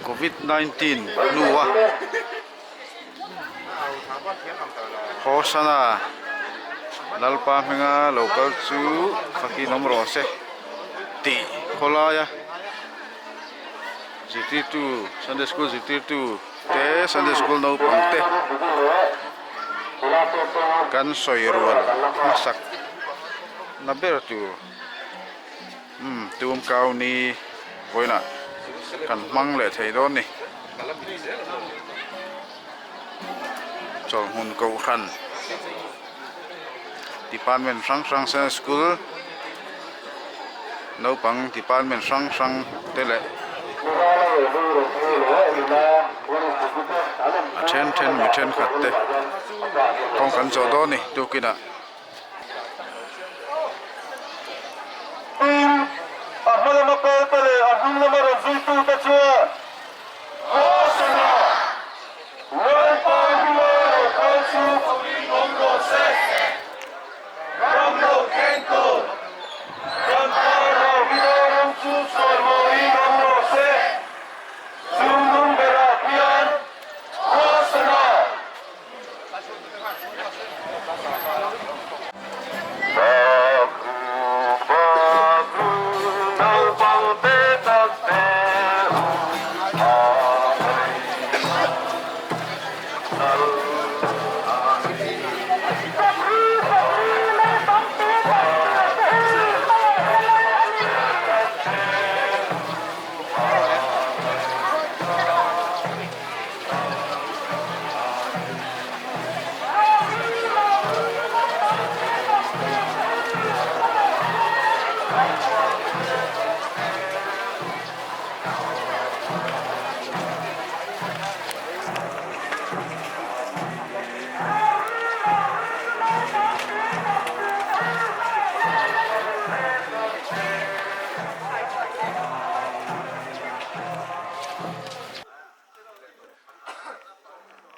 Covid 19 hnua Hosana Lalpa hminga lo kal chu fakin awm rawh se tih khawlaia zirtirtu Sunday school zirtirtu te Sunday school naupang te kan sawi rual hmasak na ber tur. Umm tum kau ni vawiinah kan hmang leh thei dawn ni. Chawlhmun Kohhran Department hrang hrang Sunday School naupang department hrang hrang te leh a then then mi thenkhat te kawng kan zawh dawn ni tukinah. Tin, a hma lama kalte leh a hnung lama rawn zuitute chuan, Hosana! Lalpa hmua lo kal chu fakin awm rawh se! Ram lo thleng tur, kan Pa Davida ram chu sawimawiin awm rawh se! Chung nung berah khian, Hosana!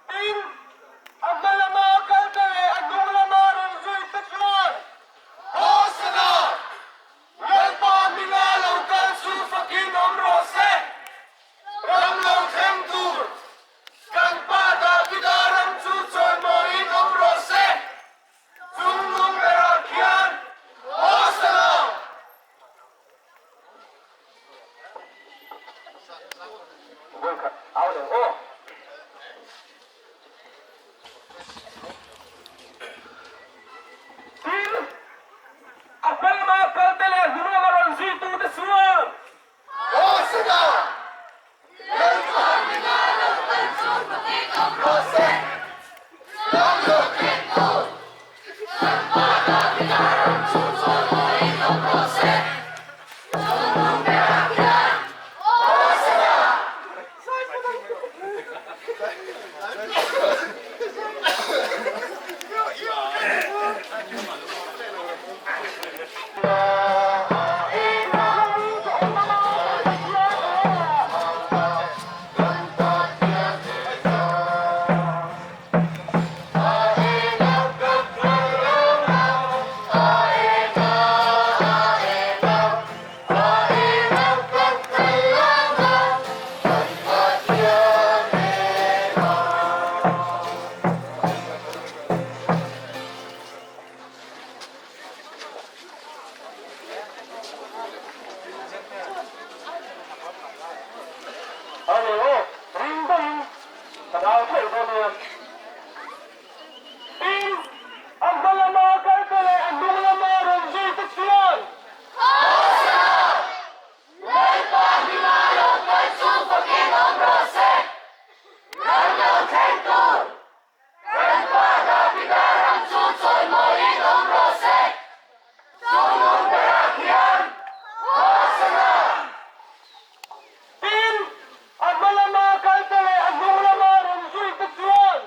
Tin, a hma lama kal te leh a hnung lama rawn zui te chuan, Hosana! Lalpa hminga lo kal chu fakin awm rawh se! Ram lo thleng tur, kan Pa Davida ram chu chawimawiin awm rawh se! Chung nung berah khian, Hosana! Tin, a hmelma kalte leh hnunglama rawn zuitute chuan, Hosana! Lalpa hminga lo kal chu fakin awm rawh se! Ram lo thleng tur, kan Pa Davida ram chu chawimawiin awm rawh se! Chungnung berah hian Hosana! Ani aw, ring deuhin ka dau theuh dawn nia. Tin, a hma lama kalte leh a hnung lama rawn zuite chuan. Hosana! Lalpa hminga lo kal chu fakin awm rawh se! Ram lo thleng tur! Kan Pa Davida ram chu chawimawiin awm rawh se! Chungnung berah khian Hosana! Tin, a hma lama kalte leh a hnung lama rawn zuite chuan.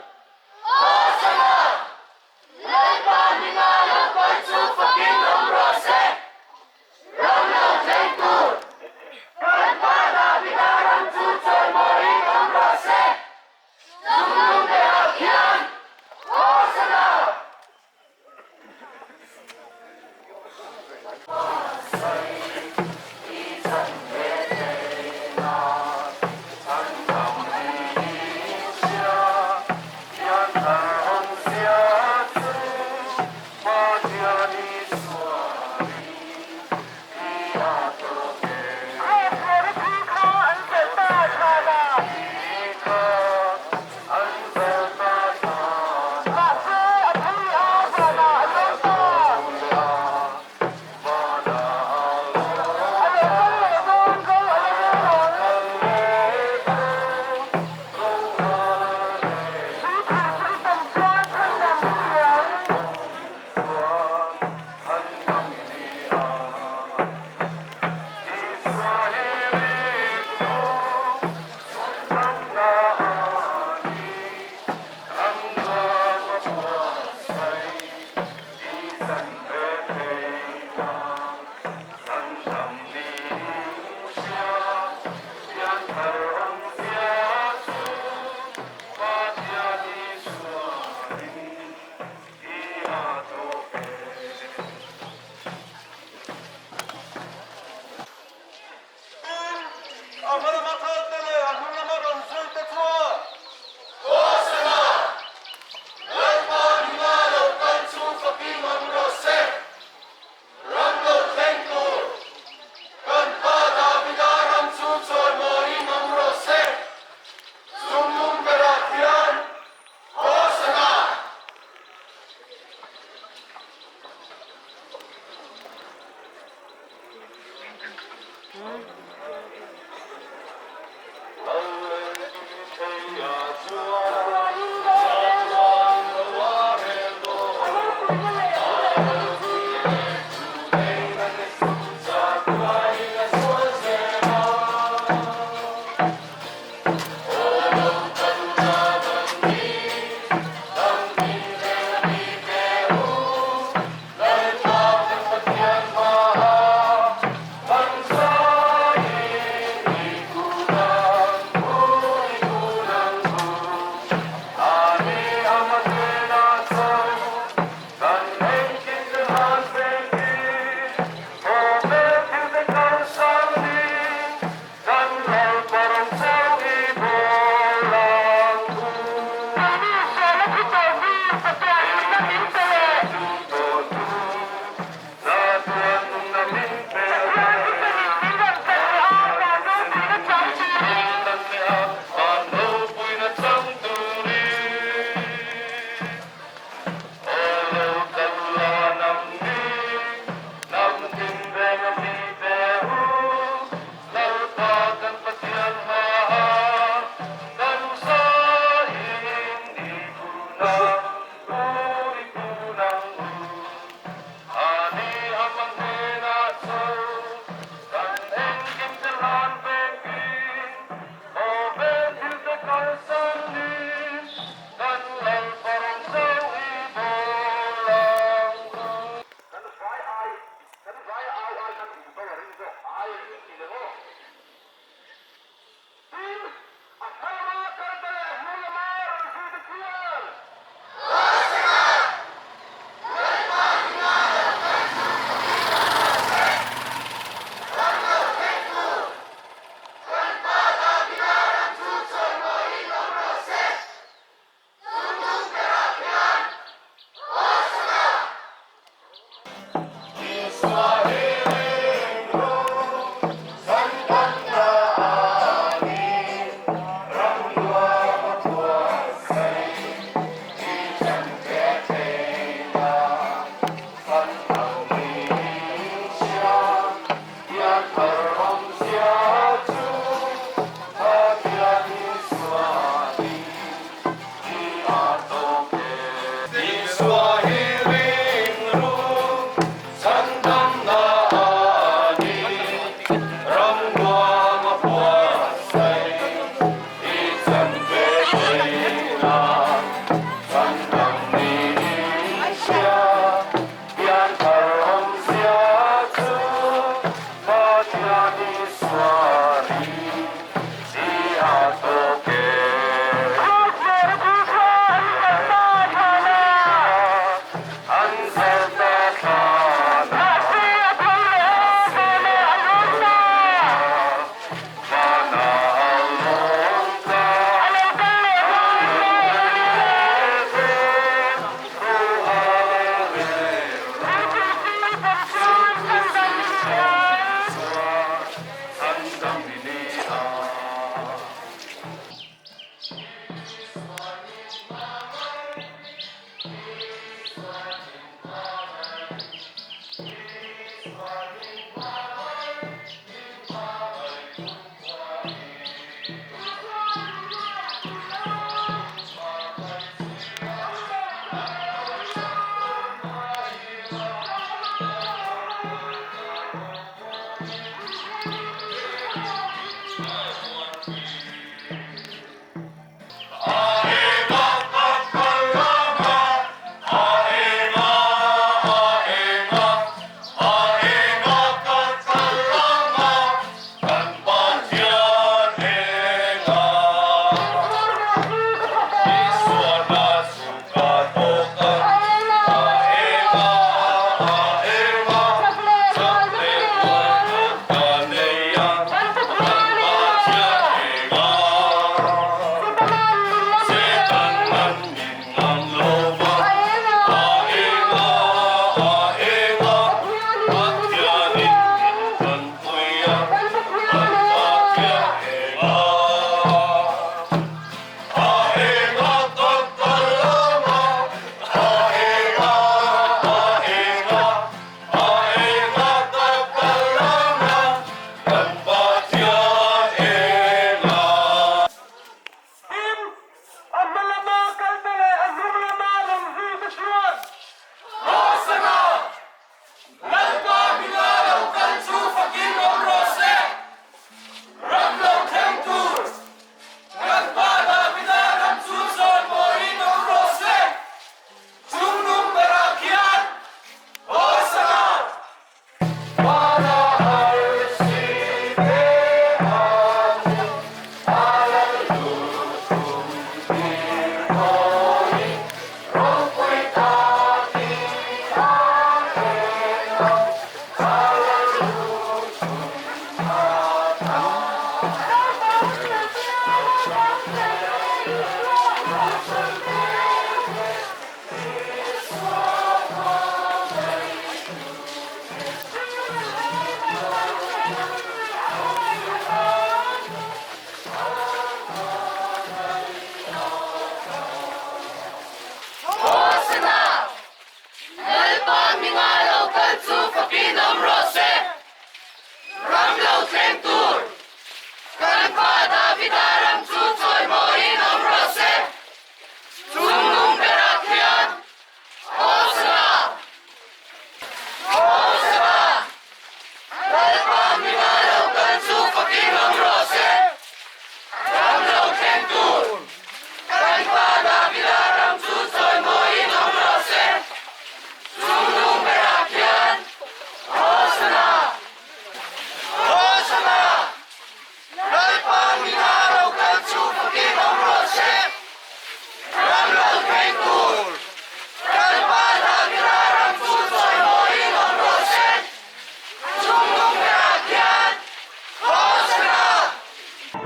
Tin,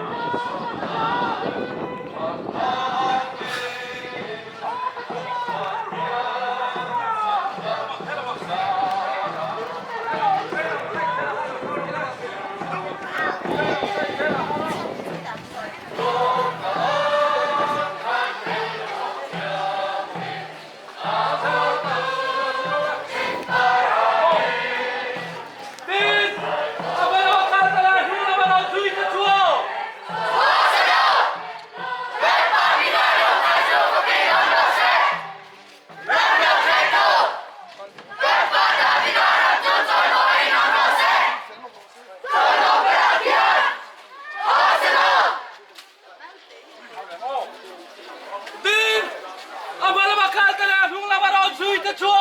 a hma lama kal te leh a hnung lama rawn zui te chu.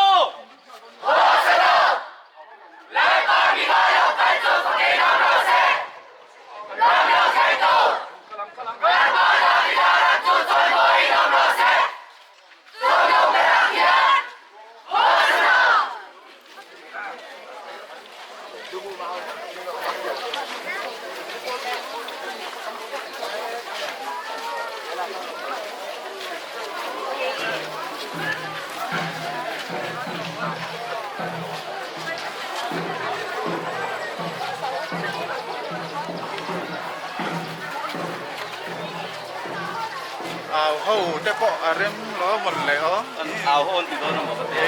Au ho te pawh a rem lo mawn le aw. An au ho an ti dawn a maw ka ti a.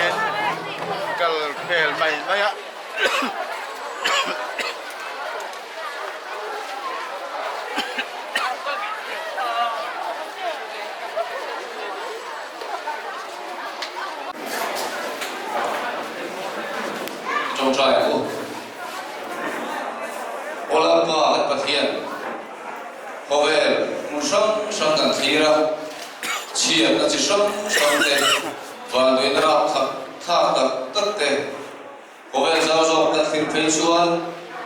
Kal khel mai mai a. Tawngtai ang u. Aw Lalpa kan Pathian, khawvel hmun hrang hrang kan thlir a, chhiatna chi hrang hrang te, vanduaina rapthlak thlak tak tak te, Khawvel zau zawk kan thlir phei chuan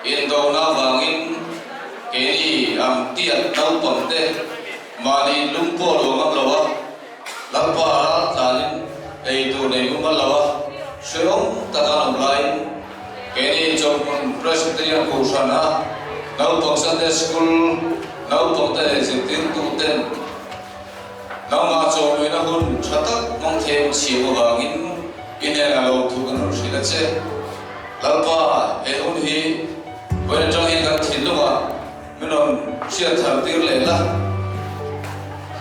indona vangin keini ang tiat naupang te mahni lung pawh lo ngam lo a, Lalpa ral tlanin ei tur nei mumal lo a, hrehawm tak an awm laiin keini Chawhmun Presbyterian Kohhran a naupang Sunday School naupang te leh zirtirtu ten Nangmah chawhnuihna hun tha tak hmang thei chhiam avangin i hnenah lo thu kan rawn hrilh a che. Lalpa, he hun hi vawiin atang hian kan thinlungah min rawn hriat thar tir leh la.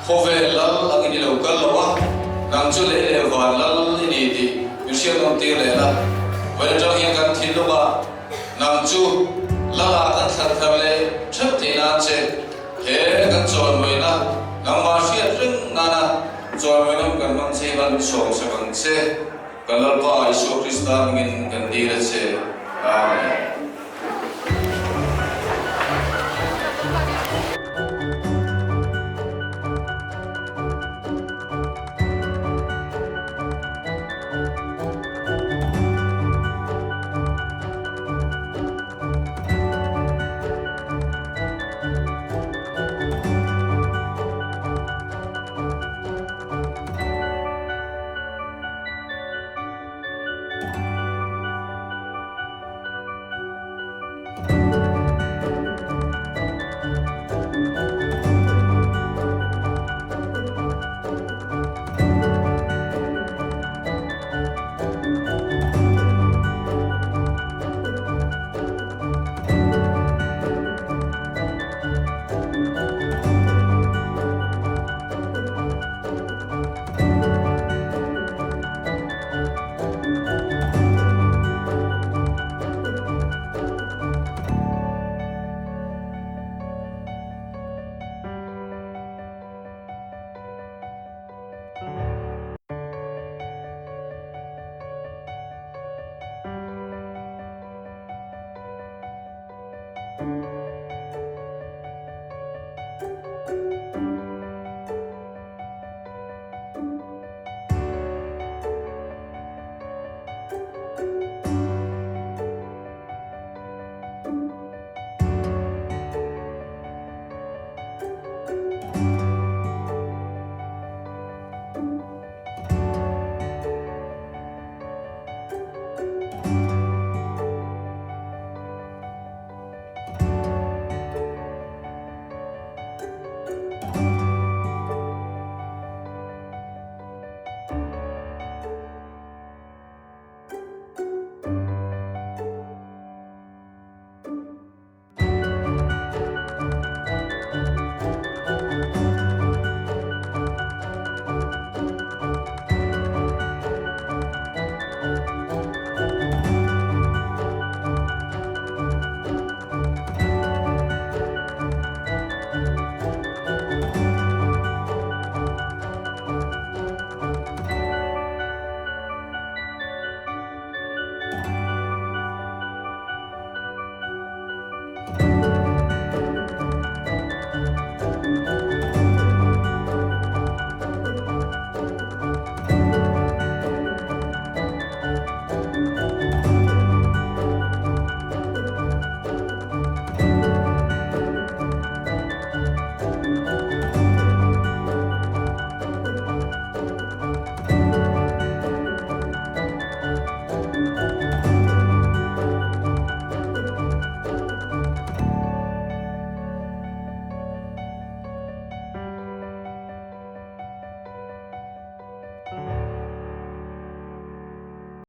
Khawvel lal angin i lo kal lo a, nang chu lei leh van lal i ni tih min hriat nawm tir leh la. Vawiin atang hian kan thinlungah nang chu lalah kan thlan thar leh theuh theih nan che. He kan chawimawiina nangmah hriat reng nana chawimawiinawm kan hmang che hian sawmsak ang che, kan Lalpa Isua Krista hmingin kan dil a che. Amen.